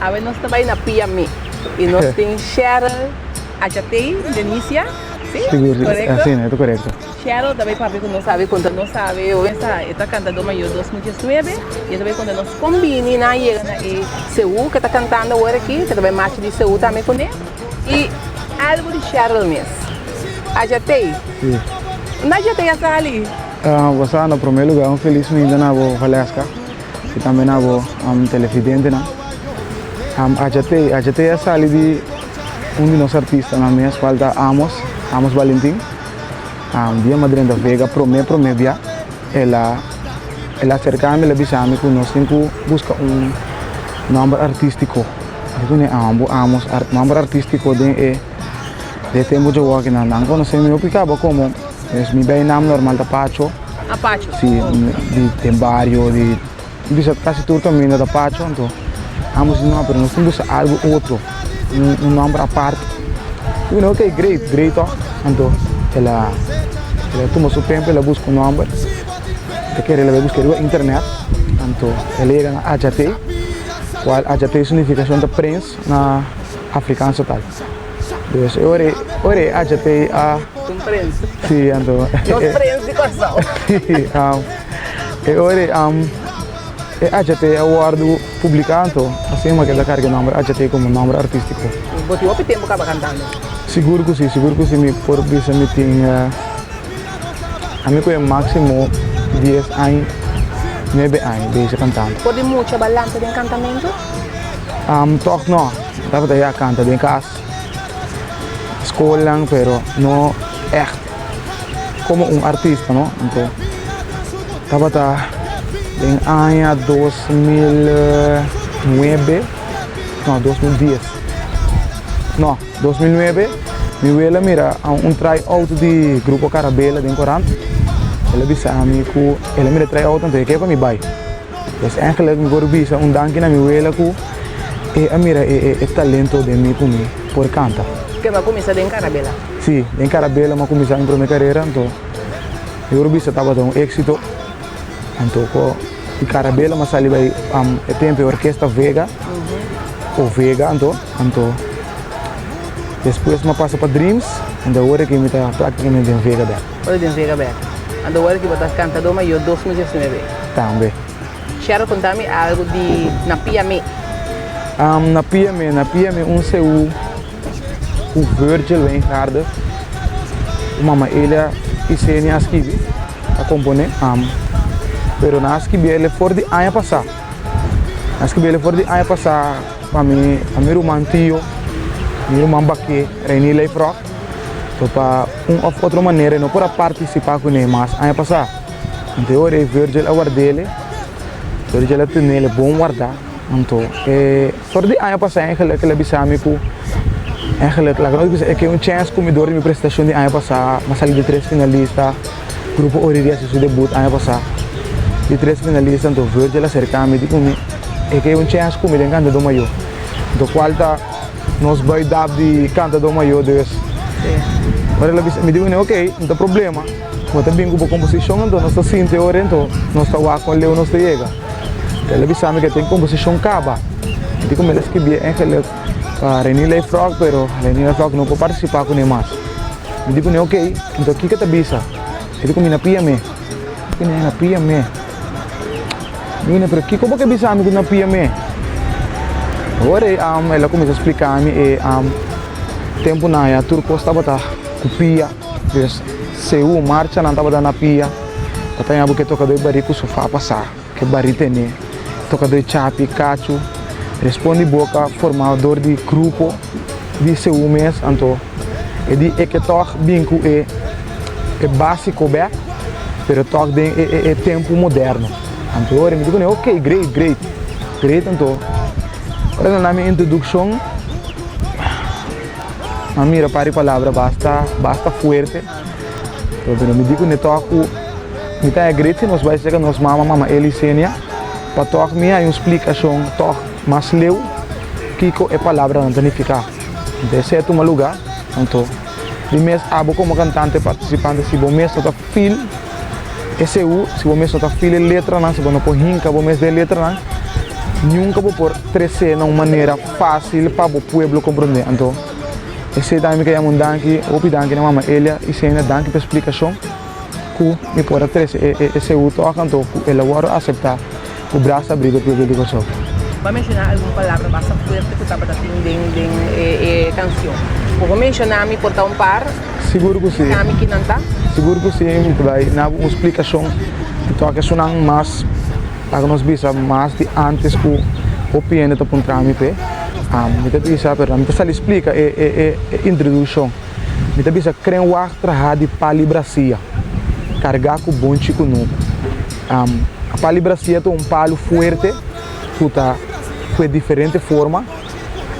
Awe nos ta bai na Pia Me y nos tin Cheryl Achatey Denicia, si? Sigur, si. Korekto? Asina, e ta korekto. Cheryl ta bai papia ku nos awe konta nos awe hopi sa e ta kantadó mayó 2019 y e ta bai konta nos kon bini nan a yega na e seú ke ta kantando awor aki, ke ta bai marcha di seú tambe kuné y algu di Cheryl mes. Achatey, Si. unda Achatey a sali? Bo sa, na promé lugá un felis minda na bo Valeska. I tambe na bo televidentenan. Achatey, Achatey a sali di un di nos artistanan mes cual ta Amos, Amos Valentin. Dia mi a drenta Vega prome prome bia el a el a acerca mi el a bisa mi cu nos tin cu busca un nomber artistico. Mi pone Amo, Amos, nomber artistico den e den e tempo djawoki nan. Nan conoce mi hopi caba como mi bay nam normal ta Pacho. A Pacho? Si, di den bario, di bisa casi tur caminda ta Pacho, anto ambos di no, pero nos tin busca algo otro, un nomber apart. Y bueno, ok, great, great toch. Anto el a, el a tuma su tempo, el a busca un nomber, ta kere el a bay busca riba internet, anto el a yega na Ajate, cual Ajate su nificacion ta prins na Afrikaanse taal. Dus e ora, ora e Ajate a. Un prins. Sí, anto. Nos prins di Kòrsou. Sí, e ora e Ajate a wòrdu publiká anto asina mi a keda karga e nòmber Ajate komo nòmber artístiko. Bo tin hopi tempu kaba kantando? Sigur ku sí, sigur ku sí mi por bisa mi tin ami ku e máksimo dies aña, nuebe aña bezig kantando. For di mucha bo a lanta den kantamentu? Tòg nò, mi tabata ya kanta den kas. Skolnan pero no echt como un artista no anto tabata den aña 2009 no 2010 no 2009 mi wela mira un try out di grupo Carabela den corant el a bisa mi cu el a mira try out anto e ke pa mi bay. Pues eigenlijk mi por bisa un danki na mi wela ku e a mira e talento den mi ku mi por kanta. Ke bo a kuminsá den Karabela? Si, den Karabela mi a kuminsá mi prome karera, anto mi por bisa tabata un éksito. Anto ku di Karabela mi a sali bai e tempu e orkesta Vega, o Vega anto, anto despues mi a pasa pa Dreams, anto awor aki mi ta praktikamente den Vega bèk. Ora den Vega bek. Anto ora ki bo ta kantadó mayó 2019. Tambe. Cheryl konta mi algu di Na Pia Me. Na Pia Me, Na Pia Me un seú ku Virgil Wijngaarde ku mama Elia Isenia a skibi, a komponé. Pero nan a skibi el for di aña pasá. Nan a skibi el for di aña pasá pa mi, pa mi ruman tio, mi ruman baké, Renier Leefrog. So pa un of otro manera e no por a participa cune mas aña pasa. Anto e ora e Virgil a wardele, Virgil a tenele bon warda. Anto e for di aña pasa eigenlijk el a bisa mi cu eigenlijk laga nos bisa e ke un chance cu mi dor di mi presentacion di aña pasa, mi a sali di tres finalista, Grupo Oriri a haci su debut aña pasa, di tres finalista anto Virgil a acerca mi di cu mi e ke un chance cu mi den Cantador Mayor. Anto cual ta. Nos bai dap di cantador mayor dus. Ora el a bisa mi di wene ok, no ta problema. Bo ta bin cu bo composicion anto nos ta sinti ora anto nos ta wak con leu nos ta yega. El a bisa mi cu e tin composicion caba. Mi di como el a scribi eigenlijk pa Reni Leefrog pero Reni Leefrog no por participa cune mas. Mi di cune ok, anto kico ta bisa? E di cu mi na pia me. Mi di na pia me. Mira, pero kiko bo ke bisa mi ku na pia me? Ora e el a kuminsá splika mi e tempunan ya tur kos tabata ku pia. Dus seú marchanan tabata na pia. Bo ta haña bo ke tokadó e barí ku sofá pasá, ke barí tené. Tokadó e chapi, kachu, respondi boka formá dor di grupo di seú mes. Anto e di e ke tòg bin ku e básiko bèk. Pero tok den e tempu moderno. Anto ora mi di kuné, ok, great, great, great anto ora nan dami introdukshon mi a mira par di palabra basta, basta fuerte. Pero mi di kuné tok ku mi ta haña great si nos bai serka nos mama, mama Elisenia, pa tok mi haña un splikashon tok mas leu kiko e palabranan ta nifiká. Anto esei a tuma lugá, anto. Di mes abo komo kantante partisipante si bo mes no ta feel e seú, si bo mes no ta feel e letranan, si bo no por hinka bo mes den e letranan, Nunka bo por tres'é na un manera fásil pa bo pueblo komprondé. Anto, esei tambe mi ke yama un danki, hopi danki na Mama Elia i Sena, danki pa e splikashon ku mi por a trese e e seú tòg anto ku el a wòrdu aseptá ku brasa abrí pa e pueblo di Kòrsou. Bo a menshoná algun palabra basta fuerte ku tabata tin den den e kanshon. Bo por menshoná mi por ta un par? Sigur ku si. Bisa mi kinan ta? Sigur ku si, mi ta bai na bo un splikashon di tòg esunnan mas. Laga nos bisa mas di antes ku hopi hende ta puntra mi p'e. Mi ta bisa, pero mi ta sali splika e e e introduccion. Mi ta bisa kren wak traha di pali brasia, kargá ku bonchi kunuku. Pali brasia ta un palu fuerte ku ta kue diferente forma.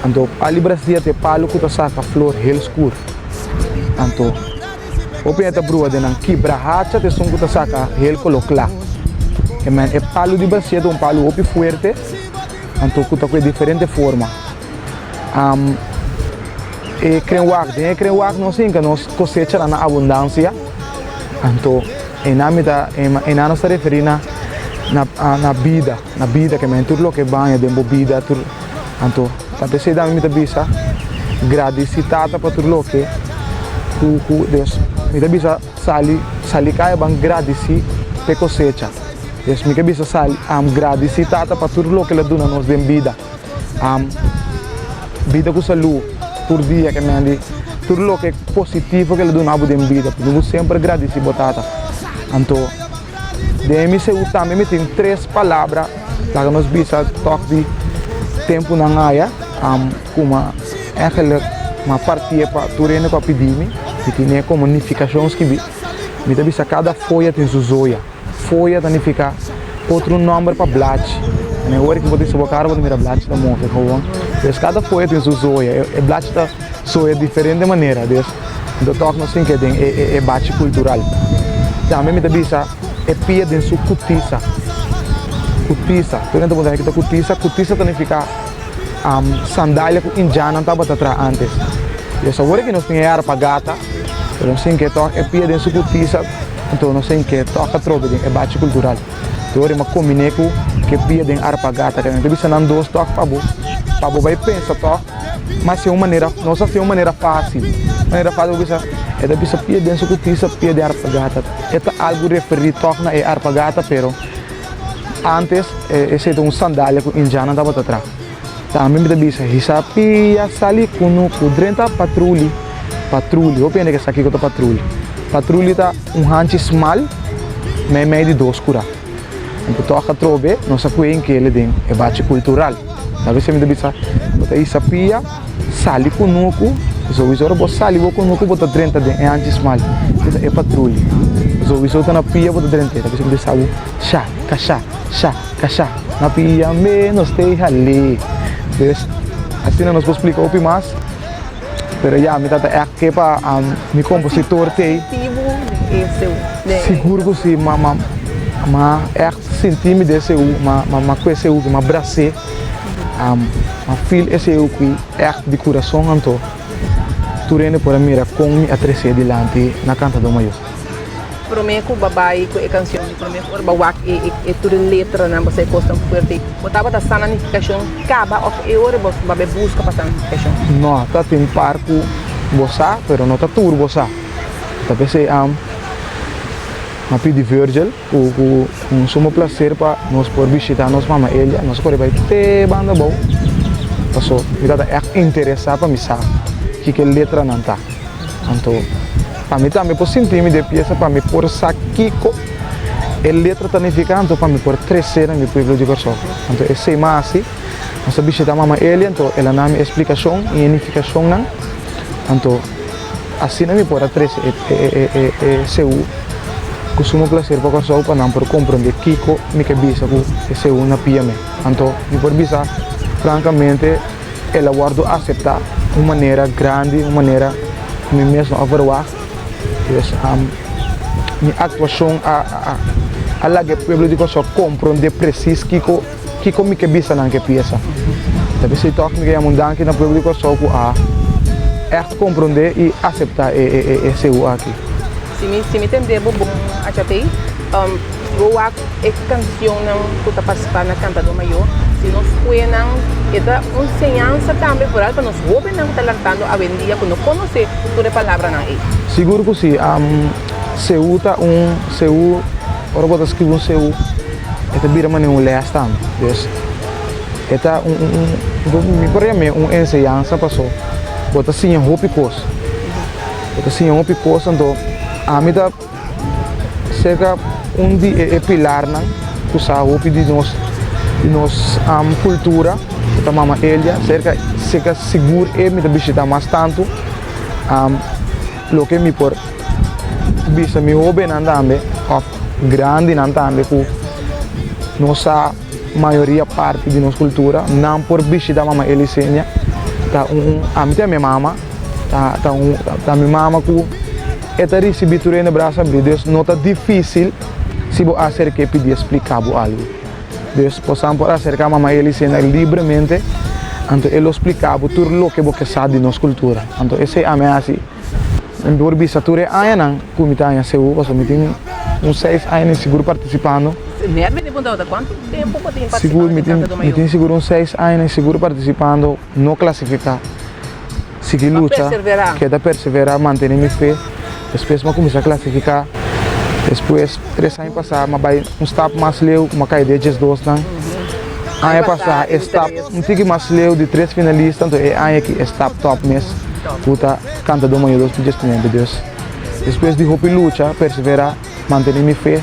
Anto pali brasia ta e palu ku ta saka flor hel skur. Anto. Hopi hende ta brua den nan kibra hacha ta esun ku ta saka hel kolo kla. E men e palu di basia ta un palu hopi fuerte anto ku ta ku e diferente forma. E krenwak, den e krenwak nos hinka nos kosechanan na abundansia anto einan mi ta einan nos ta referí na na bida, na bida ke men tur loke baña den bo bida tur anto ta p'esei tambe mi ta bisa gradisí Tata pa tur loke ku ku Dios mi ta bisa sali sali kaya ban gradisí p'e kosecha Dios mi ke bisa sali gradisí Tata pa tur loke el a duna nos den bida bida ku salú tur dia ke men di tur loke positivo ke el a duna bo den bida bo semper gradisí bo Tata anto Den mi seú tambe mi tin tres palabra laga nos bisa tòg di tempunan aya kuma eigenlijk mi a partié pa tur hende ku a pidi mi. Mi tine komo nifikashon skibí. Mi ta bisa kada foya tin su zoya. Foya ta nifiká otro nòmber pa blachi. En e ora ku bo tin soba kara bo ta mira blachi ta move gewoon. Pues kada foya tin su zoya. E blachi ta soya diferente manera. Dus Anto tòg nos tin ke den e bachi kultural. Tambe mi ta bisa e pia den su kutisa. Kutisa. Tur hende ta puntra mi kita kutisa. Kutisa ta nifiká sandalia ku indjannan tabata traha ántes. I es awor ki nos tin e arpagata, pero nos tin ke tòg e pia den su kutisa, anto nos tin ke tòg atrobe den e bachi kultural. Tur ora mi a kombiné ku ke pia den arpagata. Mi ta bisa nan dos tòg pa bo, pa bo bai pensa tòg. Ma si un manera, nos hasi un manera fácil. Manera fácil bo bisa, e ta bisa pia den su kutisa, pia den arpagata. E ta algu referí tòg na e arpagata, pero antes esei ta un sandalia ku indiannan tabata traha. Tambe mi ta bisa, hisa pia sali kunuku, drenta patruli. Patruli, hopi hende ke sa kiko ta patruli. Patruli ta un hanchi smal meimei di dos kurá. Anto tòg atrobe nos a kue inkele den e bachi kultural. Ta bisa mi ta bisa, bo ta hisa pia, sali kunuku, souiso ora bo sali bo kunuku bo ta drenta den e hanchi smal, e ta e patruli. Souiso ta na pia bo ta drent'é. Ta bisa mi ta bisa bo, sha, kasha, sha, kasha, na pia menos te hal'é. Dus, asina nos por splika hopi mas, pero ya mi ta ta ègt ke pa mi kompositor t'ei. Sigur ku si, ma ma ma ègt sinti mi den seú, ma ma ma ku e seú ki ma bras'é, ma feel e seú ki ègt di kurason anto tur hende por a mira kon mi a tres'é dilanti na Kantadó Mayó. Promé ku bo a bai ku e kanshon di promé ora bo a wak e e tur e letranan bo sa e kosnan fuerte bo tabata sa nan nifikashon kaba òf e ora bo a bai buska pa sa nan nifikashon? No, ta tin par ku bo sa pero no ta tur bo sa. Ta p'esei am a pidi Virgil ku ku un sumo placer pa nos por bishita nos mama Elia. Nos a kore bai te banda abou paso mi tabata ègt interesá pa mi sa kiko e letranan ta. Anto pa mi tambe por sinti mi den piesa pa mi por sa kiko e letra ta nifiká anto pa mi por trese na mi pueblo di Kòrsou. Anto esei mi a hasi. Nos a bishita mama Elia anto el a na mi e splikashon i e nifikashonnan. Anto asina mi por a trese e seú ku sumo plaser pa Kòrsou pa nan por komprondé kiko mi ke bisa ku e seú na pia mi. Anto mi por bisa frankamente el a wòrdu aseptá un manera grandi, un manera ku mi mes no a verwagt. Dus mi aktuashon a laga e pueblo di Kòrsou komprondé presis kiko. Kiko mi ke bisa nan ke piesa? Ta p'esei tòg mi ke yama un danki na pueblo di Kòrsou ku a ègt komprondé i aseptá e seú aki. Si mi si mi tende bo bon achatei, si bo wak e kansionnan ku ta partisipá na Kantadó Mayó, den nos skuenan, e ta un señansa tambe vooral pa nos hóbennan ku ta lantando awendia ku no konosé tur e palabranan ei. Sigur ku si. Seú ta un seú, ora bo ta skribi un seú e ta bira manera un lès tambe. Dus e ta un un mi por yam'é un enseñansa paso bo ta siña hopi kos. Bo ta siña hopi kos anto ami ta serka un di e pilarnan ku sa hopi di nos di nos kultura ku ta Mama Elia serka serka sigur e mi ta bishita mas tantu loke mi por bisa mi hobennan tambe òf grandinan tambe ku no sa mayoria parti di nos kultura nan por bishita Mama Elisenia ta un ami ta mi mama ta ta un ta mi mama ku E ta risibí tur hende brasa abrí. Dus no ta difísil si bo aserk'é pidi e spliká bo algu. Dus bosan por aserká Mama Elisena libremente, anto e lo spliká bo tur loke bo ke sa di nos kultura. Anto esei ami a hasi. Mi por bisa tur e añanan ku mi ta haña seú, pasobra mi tin un seis aña den sigur partisipando. Net mi tin punta bo ta kuantu tempu bo tin Sigur, partisipando mi den tin, Cantadó mi Mayor? tin sigur un seis aña den sigur partisipando, no klasifiká. Sigui Pa lucha, perseverá. keda perseverá, mantené mi fe. Despues m'a kuminsá klasifiká. Despues, tres aña pasá m'a bai un stap mas leu, m'a kai den e diesdosnan. Aña Aña pasá pasá e di stap tres. un tiki mas leu di tres finalista, anto e aña aki e stap tòp mes, ku ta Kantadó Mayor 2019. Dus, despues di hopi lucha, perseverá, mantené mi fe,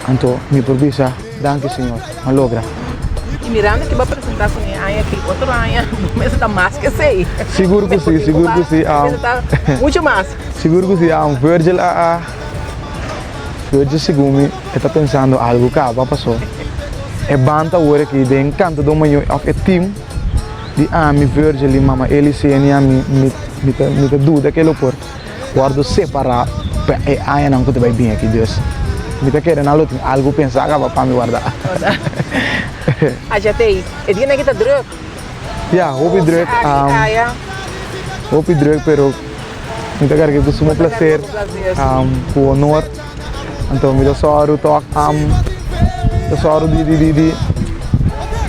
anto mi por bisa, Danki Señor, m'a logra. I mirando ke bo a presentá ku e aña aki, otro aña bo mester ta mas ke esei. Sigur ku si, sigur ku si. Bo mester ta muchu mas. Sigur ku si. Virgil a a Virgil segun mi e ta pensando algu kaba paso e banda awor aki den Cantador Mayor òf e team di ami, Virgil i Mama Elisenia mi mi mi ta mi ta duda ke lo por Wòrdu separá pa e añanan ku ta bai bin aki. Dus, mi ta kere nan lo tin algu pensá kaba pa mi wardá. Aja tei, e dianan aki ta drùk. Ya, hopi drùk. Aki, aya. Hopi drùk, pero mi ta karg'é ku sumo plaser, ku honor. Anto mi ta sòru tòg, ta sòru di, di, di, di,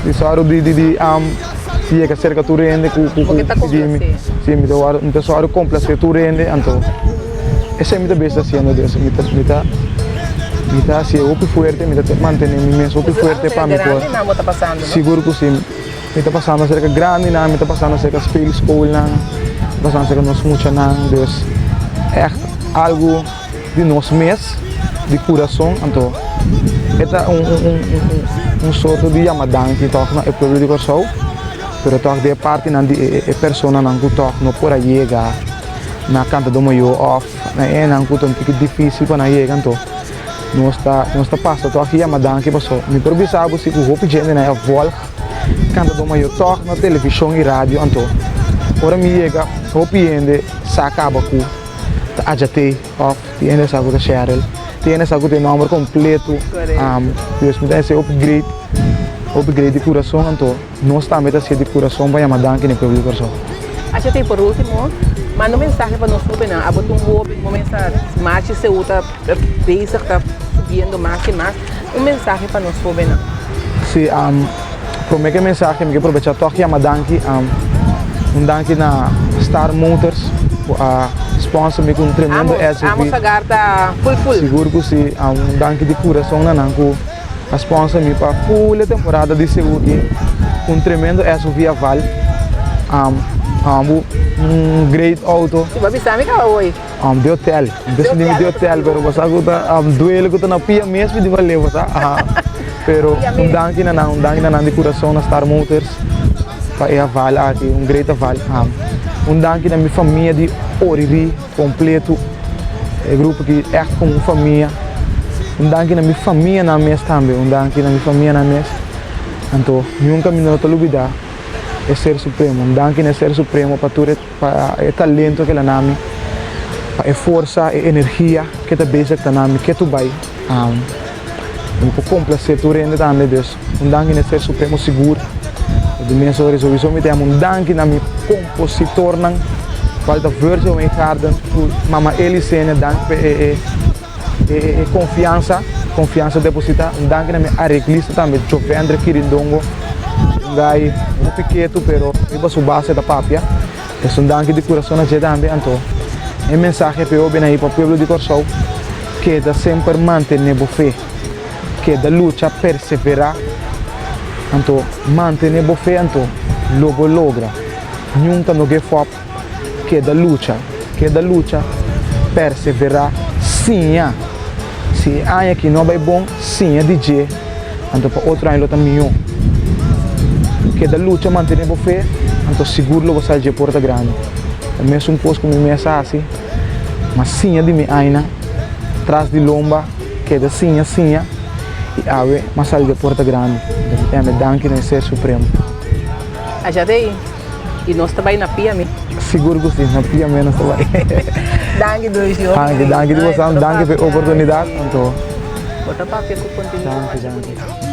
di sòru di, di, di yega serka tur hende ku, ku, ku pidi mi. Si, mi ta wòrdu, mi ta sòru komplasé tur hende, anto esei mi ta bes ta hasiendo dus mi ta, mi ta, mi ta hasié hopi fuerte, mi ta mantené mi mes hopi fuerte pa mi por, sigur ku si, mi ta pasando serka grandinan, mi ta pasando serka speelschoolnan, mi ta pasando serka nos muchanan, dus ègt algu. di nos mes, di kurason, anto e ta un un sorto di yama danki tòg na e pueblo di Kòrsou, pero tòg di e partinan di e personanan ku tòg no por a yega na Kantadó Mayó òf na e nan ku ta un tiki difísil pa nan yega, anto nos ta nos ta pasa tòg yama danki pasobra mi por bisa bo si ku hopi djentenan a vòlg Kantadó Mayó tòg na televishon i radio, anto ora mi yega hopi hende sa kaba ku. Ta Ajatey of tin hende sa ku ta Sheryl, tin hende sa ku ta e nomber kompleto. Dus mi ta hasi hopi great, hopi great di kurason, anto nos tambe ta hasi di kurason pa yama danki na e pueblo di Kòrsou. Ajatey, por ultimo, manda un mensahe pa nos hobennan. Abo ta un hoben, bo mester machi seú ta bezig, ta subiendo mas i mas. Un mensahe pa nos hobennan. Si, prome ku e mensahe mi ke probecha tòg yama danki. Un danki na Star Motors ku a sponsor mi ku un tremendo SUV. Amos Agar ta full full. Sigur ku si. Un danki di kurason na nan ku a sponsor mi pa full e temporada di seú aki ku un tremendo SUV Aval. Un great auto. Si bo a bisa mi kaba hoy. Di hotel. Mi ta sinti mi di hotel pero bo sa ku ta duele ku ta na pia mes mi di bale bo sa. Pero un danki na nan, un danki na nan di kurason na Star Motors pa e aval aki, un great aval. Un danki na mi famia di Oriri kompleto, e grupo aki ègt komo un famia. Un danki na mi famianan mes tambe, un danki na mi famianan mes. Anto nunka mi no ta lubida e Ser Supremo. Un danki na e Ser Supremo pa tur e. Pa e talento ke la na mi, pa e forsa, e energia ke ta bezig ta na mi ketu bai. Mi por komplase tur hende tambe, dus un danki na e Ser Supremo sigur. Di mes ora souiso mi ta yama un danki na mi kompositornan, kual ta Virgil Wijngaarden ku Mama Elisenia, danki pa e e konfiansa, konfiansa depositá. Un danki na mi areglista tambe, Jovendre Kirindongo. guy hopi ketu pero riba su base ta papia. Es un danki di kurason na dje tambe. Anto e mensahe pa e hobennan i pa pueblo di Kòrsou, keda semper mantené bo fe, keda lucha, perseverá, anto mantené bo fe anto lo bo logra. Nunka no give up, keda lucha, keda lucha, perseverá, siña. Si e aña aki no a bai bon, siña di dje, anto pa otro aña lo ta mihó. Keda lucha, mantené bo fe, anto sigur lo bo sali dje porta grandi. E mesun kos ku mi mes a hasi, m'a siña di mi añanan tras di lomba, keda siña, siña, i awe m'a sali dje porta grandi. Anto mi ta yama e danki na e Ser Supremo. Aja dei, i nos ta bai na pia mi. Sigur ku si, na pia mi nos ta bai. Danki Dushi. Danki, danki di boso, danki pa e oportunidat. Anto. Bo ta papia ku kontenido Danki, masha danki. bunita.